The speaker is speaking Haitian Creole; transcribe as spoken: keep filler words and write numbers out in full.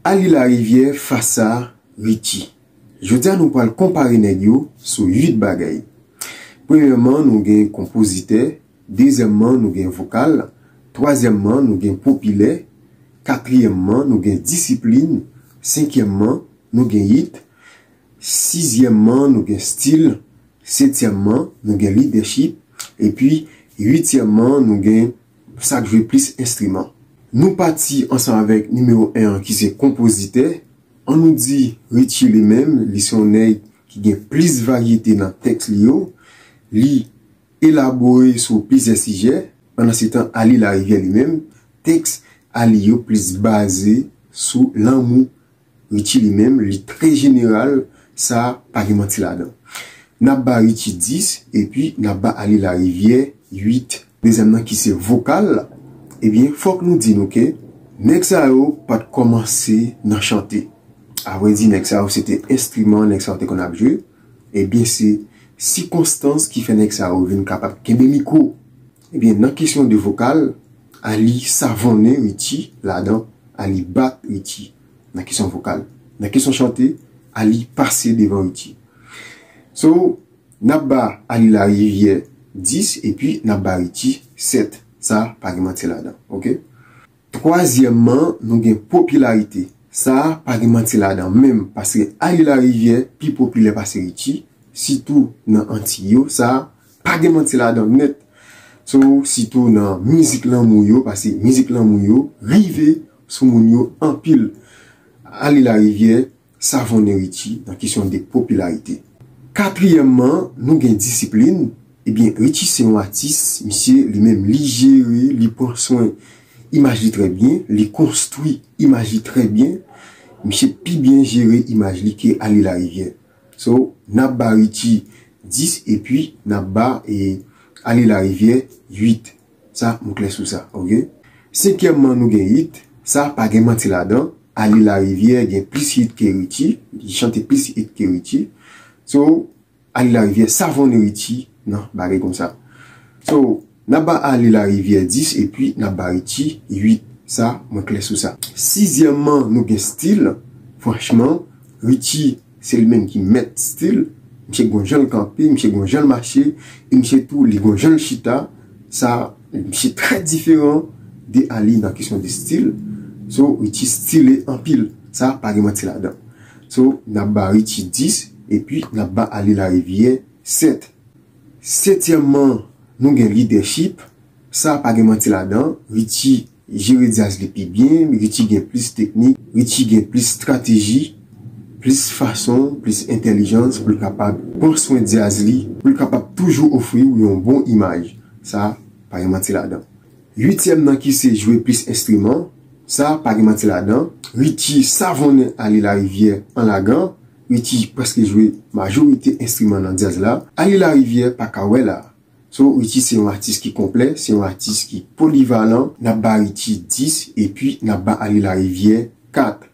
Arly Larivière fas a Richie. Jodi a nou pral konpare nèg yo sou uit bagay. Premyèman, nou gen konpozitè. Dezyèmman, nou gen vokal. Twazyèmman, nou gen popilè. Katriyèmman, nou gen disiplin. Senkyèmman, nou gen hit. Sizyèmman, nou gen stil. Setyèmman, nou gen lidèchip. Epi, uityèmman, nou gen sa k jwe plis enstriman. Nou pati ansanm avèk nimewo en an ki se konpozitè. Ann nou di Richie li menm, li se yon nèg ki gen plis varyete nan tèks li yo. Li elabore sou plizyè sijè. Pandansetan, Arly Larivière li menm, tèks Arly yo plis baze sou lanmou. Richie li menm, li trè jeneral, sa pa gen manti ladan. N ap ba Richie dis, epi n ap ba Arly Larivière uit. Dezyèm nan ki se vokal, ebyen, fòk nou di nou ke nèg sa yo pa t kòmanse nan chante. Avrèdi, nèg sa yo se te enstriman nèg sa yo te konn ap jwe. Ebyen, se sikonstans ki fè nèg sa yo vin kapab kenbe mikwo. Ebyen, nan kesyon de vokal, Arly savonnen Richie ladan, Arly bat Richie nan kesyon vokal. Nan kesyon chante, Arly pase devan Richie. So, n ap ba Arly Larivière dis epi n ap ba Richie sèt. Sa pa gen manti ladan, oke? Twazyèmman, nou gen popilarite. Sa pa gen manti ladan menm, paske Arly Larivière pi popilè pase Richie, sitou nan Antiy yo, sa pa gen manti ladan nèt. So, sitou nan mizik lanmou yo, paske mizik lanmou yo rive sou moun yo anpil. Arly Larivière savonnen Richie nan kesyon de popilarite. Katriyèmman, nou gen disiplin. Ebyen, Richie se yon atis, misye li menm li jere, li pran swen imaj li trè byen, li konstwi imaj li trè byen. Misye pi byen jere imaj li ke Arly Larivière. So, n ap ba Richie dis epi n ap ba, e, Arly Larivière uit. Sa, m klè sou sa, oke? Senkyèmman, nou gen hit. Sa, pa gen manti ladan. Arly Larivière gen plis hit ke Richie. Li chante plis hit ke Richie. So, Arly Larivière savonnen Richie nan bagay konsa. So, n ap ba Arly Larivière dis epi n ap ba Richie uit. Sa, mwen klè sou sa. Sizyèmman, nou gen stil. Franchman, Richie se li menm ki mèt stil. Misye gon jan l kanpe, misye gon jan l mache, e misye tou li gon jan l chita. Sa, misye trè diferan de Arly nan kesyon de stil. So, Richie stile anpil. Sa, pa gen manti ladan. So, n ap ba Richie dis, epi n ap ba Arly Larivière sèt. Setyèmman, nou gen lidèchip. Sa, pa gen manti ladan. Richie jere djaz li pi byen, Richie gen plis teknik, Richie gen plis estrateji, plis fason, plis entèlijans pou l kapab pran swen djaz li, pou l kapab toujou ofri w yon bon imaj. Sa, pa gen manti ladan. Uityèm nan ki se jwe plis enstriman, sa, pa gen manti ladan. Richie savonnen Arly Larivière an lagan. Richie prèske jwe majorite enstriman nan djaz la. Arly Larivière pa ka wè la. So, Richie se yon atis ki konplè, se yon atis ki polivalan. N ap ba Richie dis, epi n ap ba Arly Larivière kat.